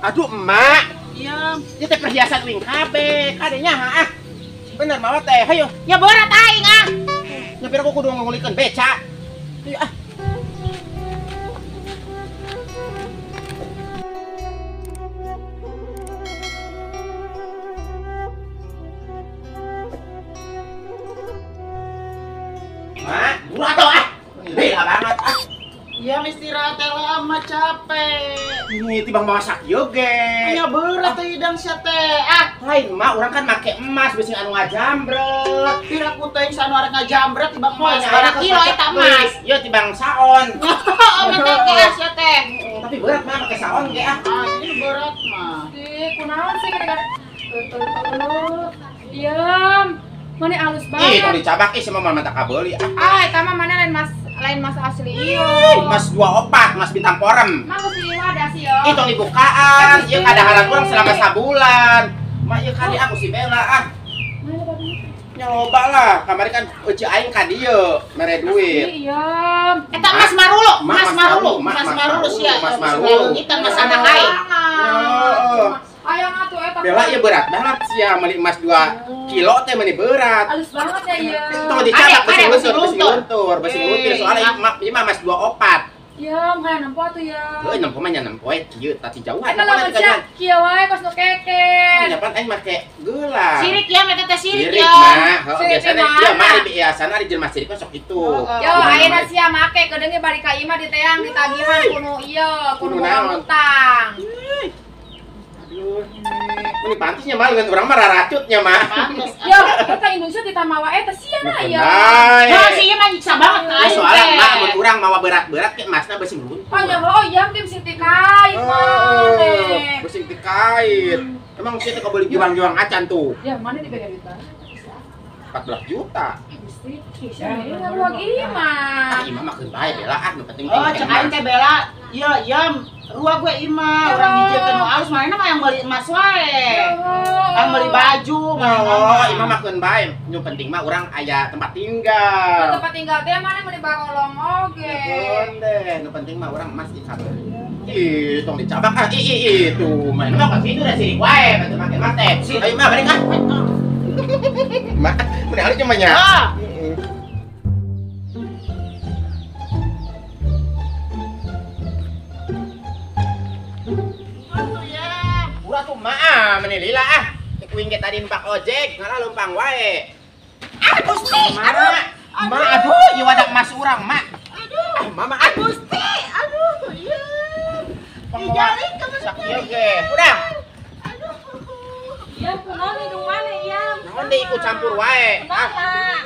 Aduh emak. Iya, ieu teh perhiasan uing kabeh. Kadenya ah. Bener mawa teh, hayo. Ya berat aing ah. Nya pira aku kudu ngulikeun beca. Hayo ah. Mak, murah tuh ah. Gila banget ah. Iya istirahat lama capek. Ini tibang masak ieu ge. Nya berat teh hidang sia teh. Ah, lain mah urang kan make emas bisi anu ngajambret. Pira ku teh anu arek ngajambret tibang emas. Bara kilo eta emas. Ieu tibang saon. Oh, mah teh sia teh. Tapi berat mah make saon ge ah. Ah, ini berat mah. Ih, kunaon sih gara-gara. Diam. Mana halus banget. Ih, tong dicabak ih sama mah tak kabeuli ah. Ah, eta mah mana lain mas asli ieu. Mas 24, mas bintang porem. Mah geus wadah sih yo. Ih, tong dibukaan. Ieu kadaharan urang selama sabulan. Mah ieu kali aku si Bella ah. Nyoba lah, kamari kan euceu aing ka dieu mere duit. Iya. Eta Mas Marulo, Mas Marulo, Mas Marulo sia. Mas Marulo. Eta mas anak aing. Heeh. Hayang atuh eta. Bella ieu berat banget sia meuli emas 2 kilo teh meuni berat. Halus banget ya ieu. Tong dicabak besi luntur, besi luntur soalnya ieu mah emas 24. Ya, hayang nempo atuh ya. Heuh nempo mah nya nempo we kieu tah jauhan. Eta lamun sia kieu wae kos nu keken. Nya pan aing make gelang. Sirik ya eta teh sirik ya. Sirik mah, heuh biasana ieu mah ari biasana ari jelema sirik mah sok kitu. Yo ayeuna sia make kedeung ge bari ka imah diteang ditagihan kuno ieu, kuno utang. Aduh. Ini pantasnya mah dengan urang mah raracutnya mah. Pantes. Yo, eta Indonesia ditamawa eta sia na ya. Nah, si ieu mah nyiksa banget ka aing. Soalnya mah mun urang mawa berat-berat ke emasna beusi luntur. Oh ya, oh iya teh beusi tikait mah. Beusi tikait. Emang sia teh kabeuli juang-juang acan tuh. Ya, mana dibayar juta? 14 juta. Gusti, sia uang ieu mah. Ah, imah mah keun bae Bella ah, nu penting. Oh, cek aing teh Bella. Iya, iya. Ruah gue imah, orang dijiekeun nu alus manehna mah yang meuli emas wae. Yang meuli baju, oh, imah mah keun bae. Nu penting mah urang aya tempat tinggal. Tempat tinggal teh maneh meuli barolong oge. Keun deh, nu penting mah urang emas dicabak. Ih, tong dicabak ah. Ih, ih, tuh manehna mah ka situ da sirik wae batu make emas teh. Ayo mah balik ah. Mak, meuni alus mah nya. Maaf, meni lila ah. Kuing ge tadi numpak ojek, ngalah lumpang wae. Ah, Gusti. Aduh. Ma, aduh, ieu wadah emas urang, Mak. Aduh. Ah, mama, ah, Gusti. Aduh, ieu. Dijalik ka sakieu ge. Udah. Aduh. Ieu kunaon hidung maneh ieu? Naon deui ikut campur wae. Ah.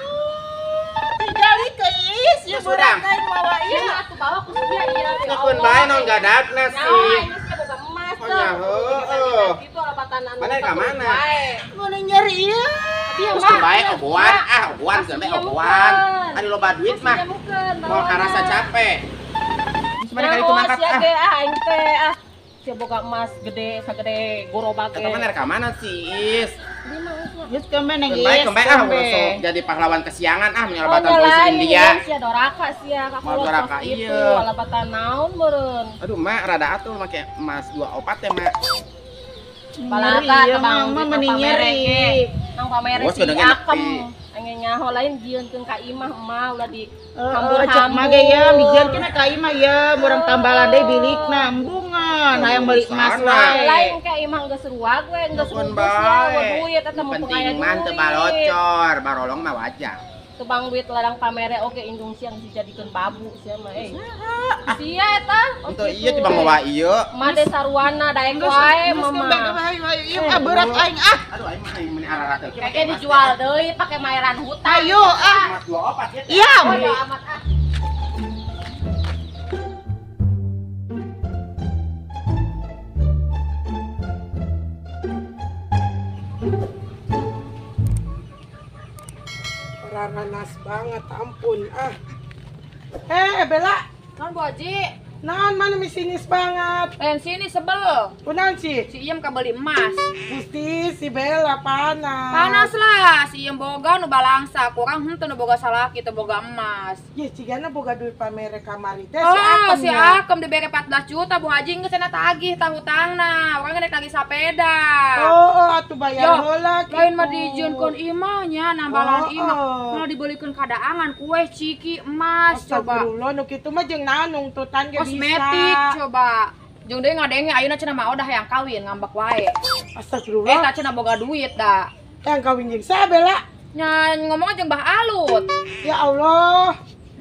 Dijalik ke is, ieu urang. Mawa ieu atuh bawa ku sia ieu. Keun bae naon gadagna sih. Oh nya heueuh. Kitu alabatan anu. Mana ka mana? Mana nyeri ieu. Geus bae oboan ah, oboan sampe oboan. Anu loba duit mah. Moal karasa capek. Mana kali itu mangkat ah. Ah aing teh ah. Sia boga emas gede sagede gorobak ge. Eta mana ka mana sih, Is? Geus kemana geus. Bae kemana ah sok jadi pahlawan kesiangan ah menyelabatan polisi India. Sia doraka sia ka doraka ieu. Alabatan naon meureun. Aduh mak rada atuh make emas 24 teh mak. Balaka tebang mah meni nyeri. Nang pamere si Akem. Angin nyaho lain jieunkeun ka imah emak ulah di hambur-hambur. Mah ge ya dijieunkeun ka imah ya urang tambalan deui bilikna embungan hayang meuli emas wae. Lain ka imah geus ruag we geus rugus ya duit eta mumpung aya duit. Penting mah teu balocor, barolong mah wajar. Tebang duit ladang pamere oge indung siang dijadikeun babu sia mah eh. Sia eta. Untuk ieu tibang mawa ieu. Made sarwana daek wae mama. Ieu ah berat aing ah. Aduh aing mah aing meuni ararateuk. Keke dijual deui pake mayaran hutang. Ayo ah. Emas 24 ya. Iya. Amat ah. Ranas banget, ampun ah. Bella, non Bu Haji. Naon mana misinis banget. Lain sini sebel. Kunaon sih? Si Iem kabeli emas. Gusti si Bella panas. Panas lah, si Iem boga nu balangsa, kurang henteu nu boga salaki teu boga emas. Ye cigana boga duit pamere kamari teh si Akem. Si Akem dibere 14 juta Bu Haji geus cenah tagih tah hutangna. Urang rek tagih sapeda. Oh, atuh bayar heula kitu. Lain mah diijinkeun imah nya nambalan imah. Malah dibelikeun kadaangan kue ciki emas coba. Astagfirullah nu kitu mah jeung naon nungtutan ge bisa. Kosmetik coba. Jeung deui ngadenge ayeuna cenah mah udah hayang kawin ngambek wae. Astagfirullah. Eta cenah boga duit da. Hayang kawin jeung saha Bella? Nya ngomong jeung Bah Alut. Ya Allah.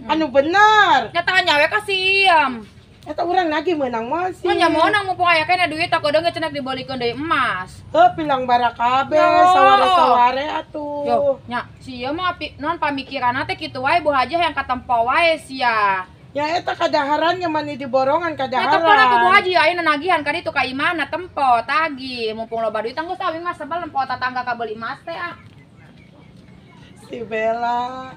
Anu bener. Nya tah nyawe ka si Iem. Eta urang lagi meunang moal sih. Nya meunang mumpung aya keneh duit tak kudu cenah dibeulikeun deui emas. Heuh pilang barakabe saware-saware atuh. Yo, nya si ieu mah non pamikiranna teh kitu wae Bu Haji hayang katempo wae sia. Ya eta kadaharan nya mani di borongan kadaharan. Eta pun aku Bu Haji ayeuna nagihan ka ditu ka imahna tempo tagih mumpung loba duit geus awi mah sebel nempo tatangga kabeuli emas teh ah. Si Bella.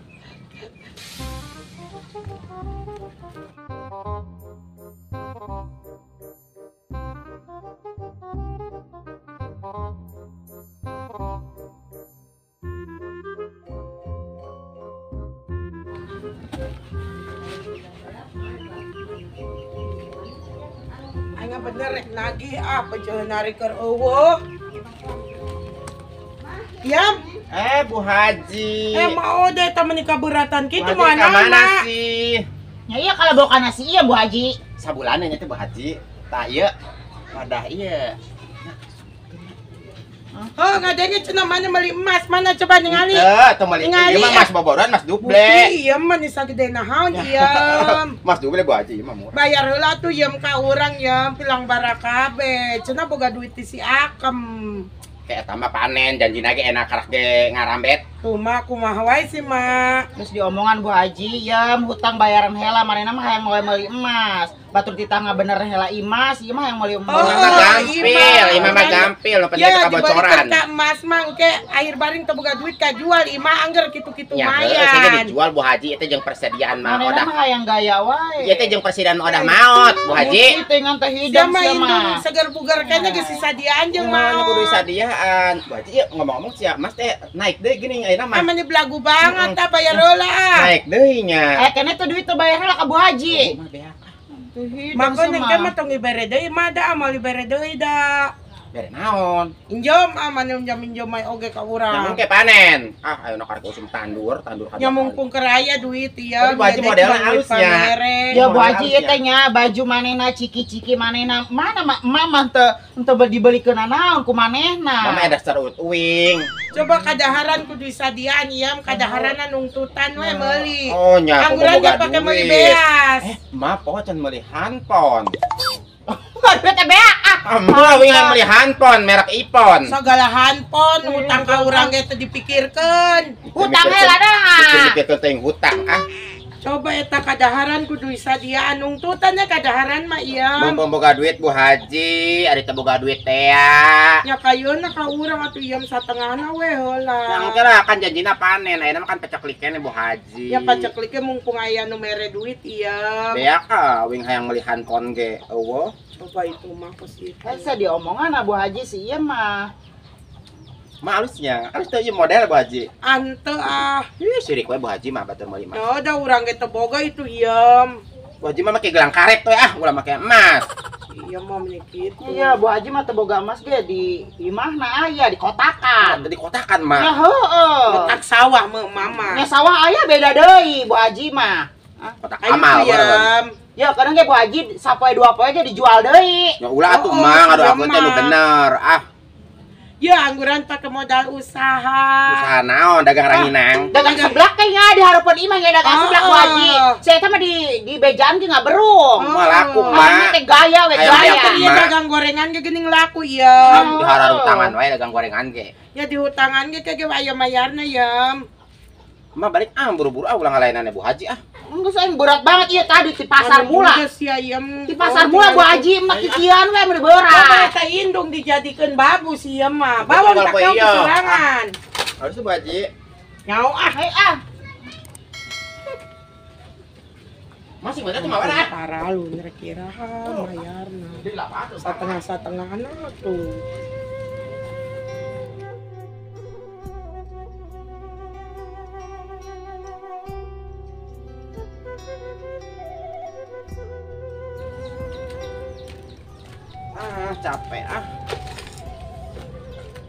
Aing bener rek nagih ah pejeun narik keur eueuh. Yam. Bu Haji. Mau deh temen kaberatan kitu mana mana sih? Ya iya kalau bawa nasi iya Bu Haji. Sabulannya nya teh Bu Haji. Tah ieu wadah ieu. Oh, ngadenge cenah mana meuli emas, mana coba ningali. Heuh, teu meuli. Ieu mah emas boboran, emas duble. Iya mah ni sagede naon ieu. Emas duble Bu Haji mah murah. Bayar heula tuh iem ka urang iem pilang barakabe. Cenah boga duit ti si Akem. Kayak tambah panen janjina ge enak karak ge ngarambet. Kumaha kumaha wae sih mak. Terus diomongan Bu Haji, ya hutang bayaran hela manehna mah hayang meuli emas. Batur titah ngabener hela emas, ieu mah hayang meuli emas. Oh, gampil, imah mah gampil, nu penting ya, kabocoran. Ya, emas mah engke akhir baring teu boga duit kajual imah angger kitu-kitu ya, mayan. Ya, dijual Bu Haji itu jeung persediaan mah odah. Manehna mah hayang gaya wae. Ieu teh jeung persediaan mah odah maot Bu Haji. Teh ngan teh hidang sia mah. Seger bugar kayaknya geus sadiaan jeung maot. Kudu sadiaan. Bu Haji ieu ngomong-ngomong sia emas teh naik deui geuning ayeuna mah. Ah mani belagu banget tah bayar heula. Naik deui nya. Eh keneh tuh duit teh bayar heula ka Bu Haji. Makanya nengke mah tong ibere deui mah da amal ibere deui da. Bere naon? Injom ah mane injom mah oge ka urang. Nya mungke panen. Ah ayeuna karek usum tandur, tandur ka. Nya mungkung keur aya duit ieu. Tapi Bu Haji modelna alus nya. Ya Bu Haji ieu teh nya baju manehna ciki-ciki manehna mana mama teu dibelikeun naon ku manehna. Mama dasar uing. Coba kadaharan kudu sadiaan ieu kadaharanna nungtutan we meuli. Oh nya angguran ge pake meuli beas. Ma poho can meuli handphone. Duit teh beak ah. Mah wing meuli handphone merek iPhone. Sagala handphone hutang ka urang ge teu dipikirkeun. Hutang heula dah. Dipikirkeun teh hutang ah. Coba eta kadaharan kudu sadiaan nungtutan nya kadaharan mah ieu. Mumpung boga duit Bu Haji, ari teu boga duit teh ya. Nya kayeuna ka urang atuh ieu satengahna we heula. Nya engke lah kan janjina panen, ayeuna mah kan peceklik keneh Bu Haji. Ya peceklik mumpung aya nu mere duit ieu. Beak ah wing hayang meuli handphone ge eueuh. Coba itu mah kos itu. Hese diomongan Bu Haji si ieu mah. Mah alusnya, alus teu ieu model Bu Haji. Ante ah. Ih, sirik we Bu Haji mah batur meuli emas. Ya da urang ge teu boga itu iem. Bu Haji mah make gelang karet we ah, ulah make emas. Iya mah meni kitu. Iya, Bu Haji mah teu boga emas ge di imahna aya di kotakan. Di kotakan mah. Ya heueuh. Kotak sawah mah mama. Nya sawah aya beda deui Bu Haji mah. Kotak amal meureun. Ya kadang ge Bu Haji sapoe dua poe ge dijual deui. Ya ulah atuh mah ngadu aku teh nu bener ah. Ya angguran pakai modal usaha. Usaha naon dagang ranginang. Dagang seblak kayaknya di harapan imah ya dagang seblak Bu Haji. Saya teh mah di bejaan ge ngaberung. Mah laku mah. Teh gaya we gaya. Iya dagang gorengan ge geuning laku ieu. Di harutangan wae dagang gorengan ge. Ya di hutangan ge ge aya mayarna ya. Mah balik ah buru-buru ah ulah ngalainannya Bu Haji ah. Enggak saya berat banget iya tadi di pasar mula. Di pasar mula Bu Haji mah kikian we mun berat. Eta indung dijadikeun babu sih ieu mah. Bawang tak kau kesorangan. Harus Bu Haji. Nyau ah, hei ah. Masih mana tuh mawar ah. Parah lu kira-kira bayarna. Satengah-satengahna tuh. Ah, capek ah.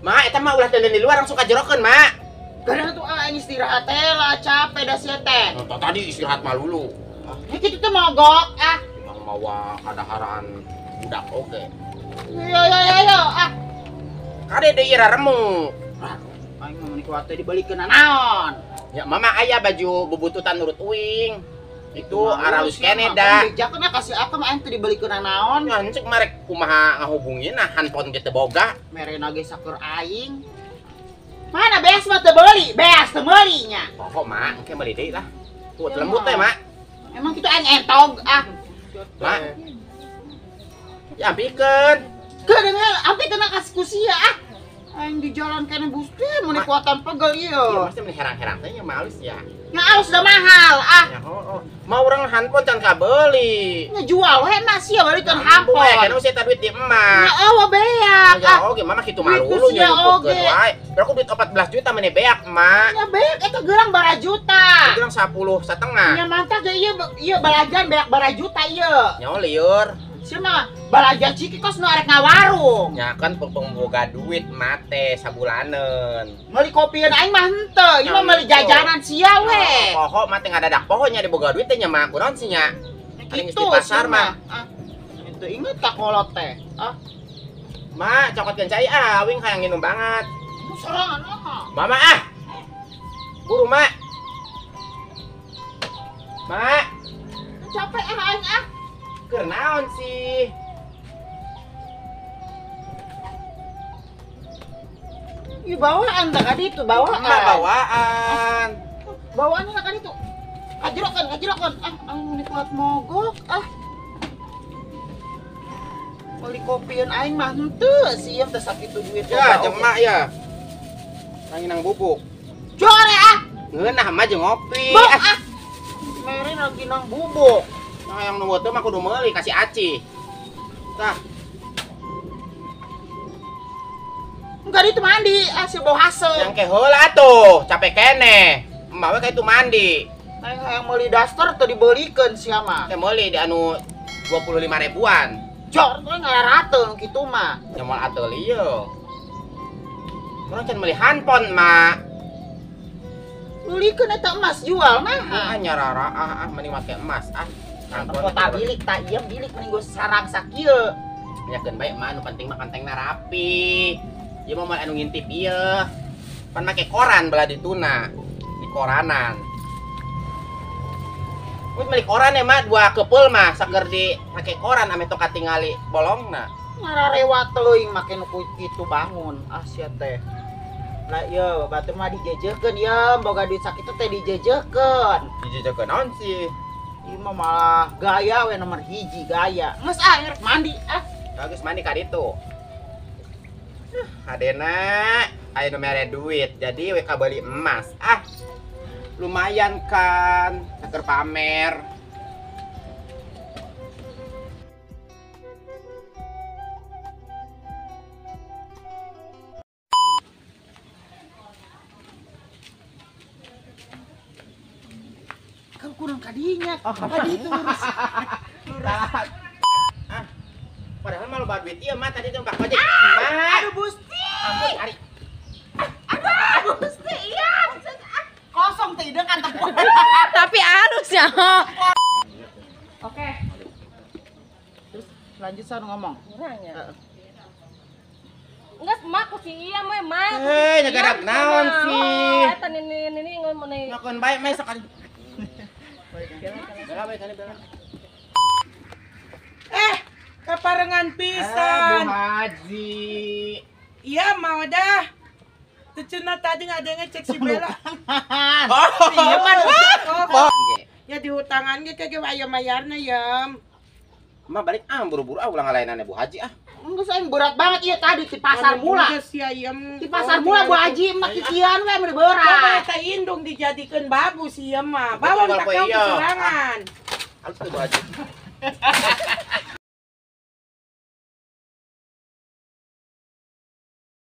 Ma, eta mah ulah dandan di luar langsung kajerokeun, Ma. Kadang tuh aing istirahat teh lah, capek dah sia teh. Tadi istirahat malulu. Ya kitu teh mogok ah. Emang mawa kadaharan budak oge. Yo yo yo yo ah. Kade deui raremu. Aing mah meuni kuat teh dibalikeun naon. Ya mama aya baju bubututan nurut uing. Itu aralus kene da. Bejakeun kasih aku mah aing teh dibalikeun naon. Ngan cek marek kumaha ngahubungin nah handphone ge teu boga. Merena ge sakur aing. Mana beas mah teu beuli, beas teu meuli nya. Pokok mak, engke meuli deui lah. Tuh lembut teh, Mak. Emang kitu aing entog ah. Mak. Ya ampikeun. Kedengar ampikeun kasih ku sia ah. Aing di jalan kene Gusti mun kuatan pegel ieu. Iya, pasti mun herang-herang teh nya malus ya. Nya alus da mahal ah. Ya oh. Mau urang handphone can kabeuli. Nya jual we mah sia balikeun handphone. Ya kan sia duit di emak. Nya eueuh beak ah. Ya oge mama kitu malulu nya nyumputkeun wae. Berarti duit 14 juta meni beak, Mak. Nya beak eta geurang bara juta. Geurang 10 setengah. Nya mantap ge ieu ieu balajan beak bara juta ieu. Nya lieur. Sia mah balaja ciki kos nu arek ngawarung. Nya kan pemboga duit mate sabulaneun. Meuli kopieun aing mah henteu, ieu mah meuli jajanan sia we. Poho mate ngadadak poho nya diboga duit teh nya mah kunaon sih nya. Kitu di pasar mah. Ah. Itu inget ka kolot teh. Ah. Ma, cokotkeun cai ah, wing hayang nginum banget. Sorangan ah. Mama ah. Buru, Mak. Mak. Capek ah aing ah. Keur naon sih? Ieu bawaan tah ka ditu, bawaan. Mah bawaan. Bawaanna ka ditu. Kajerokeun, kajerokeun. Ah, aing meuni kuat mogok ah. Meuli kopieun aing mah henteu, sieun teh sakitu duit. Ya, jeung mak ya. Ranginang bubuk. Jore ah. Ngeunah mah jeung ngopi. Buk ah. Mere ranginang bubuk. Nah, yang nunggu tuh mah kudu meuli kasih aci. Tah. Enggak itu mandi, ah si bau haseum. Yang ke heula atuh, capek keneh. Emak we ka itu mandi. Aing hayang meuli daster teu dibelikeun sia mah. Teh meuli di anu 25 ribuan. Jor teh ngararateun kitu mah. Nya moal atuh ieu. Urang can meuli handphone, Mak. Meulikeun eta emas jual nah. Ah nyarara ah mending make emas ah. Kota bilik tak iya bilik mending gue sarang sakieu. Nyakeun bae mah nu penting mah kantengna rapi. Ieu mah moal anu ngintip ieu. Pan make koran belah dituna. Di koranan. Wis meuli koran ya mah dua kepul mah sager di make koran ame tong katingali bolongna. Ngararewa teuing make nu kitu bangun. Ah sia teh. Lah ieu batur mah dijejekeun ieu boga duit sakitu teh dijejekeun. Dijejekeun naon sih? Ieu mah malah gaya we nomor hiji gaya. Geus ah rek mandi ah. Geus mandi ka ditu. Hadena aya nu mere duit jadi we kabeuli emas. Ah. Lumayan kan, saker pamer. Kan kurang kadinya. Kadi itu lurus. Ah. Padahal mah loba duit ieu mah tadi teh Pak Ojek. Ah, aduh Gusti. Ampun ari. Aduh Gusti iya. Kosong teh ideung kan tepung. Tapi halus ya. Oke. Terus lanjut sana ngomong. Kurang ya. Enggak, mak ku si iya mah, mak. Heh, nyagadak naon sih? Eta nini ngomong Ngakeun bae mah sakali. Bela bae kali bela. Eh, kaparengan pisan. Bu Haji. Iya, mau dah. Cenah tadi nggak ada yang ngecek si Bella. Oh, iya mah. Ya dihutangan ge kage aya mayarna ya. Mah balik ah buru-buru ah ulang ngalainannya Bu Haji ah. Enggak saya berat banget iya tadi di pasar mula. Di pasar mula Bu Haji mah kikian we meni berat. Coba eta indung dijadikeun babu sih mah. Bawang tak kau kesorangan. Halus tuh Bu Haji.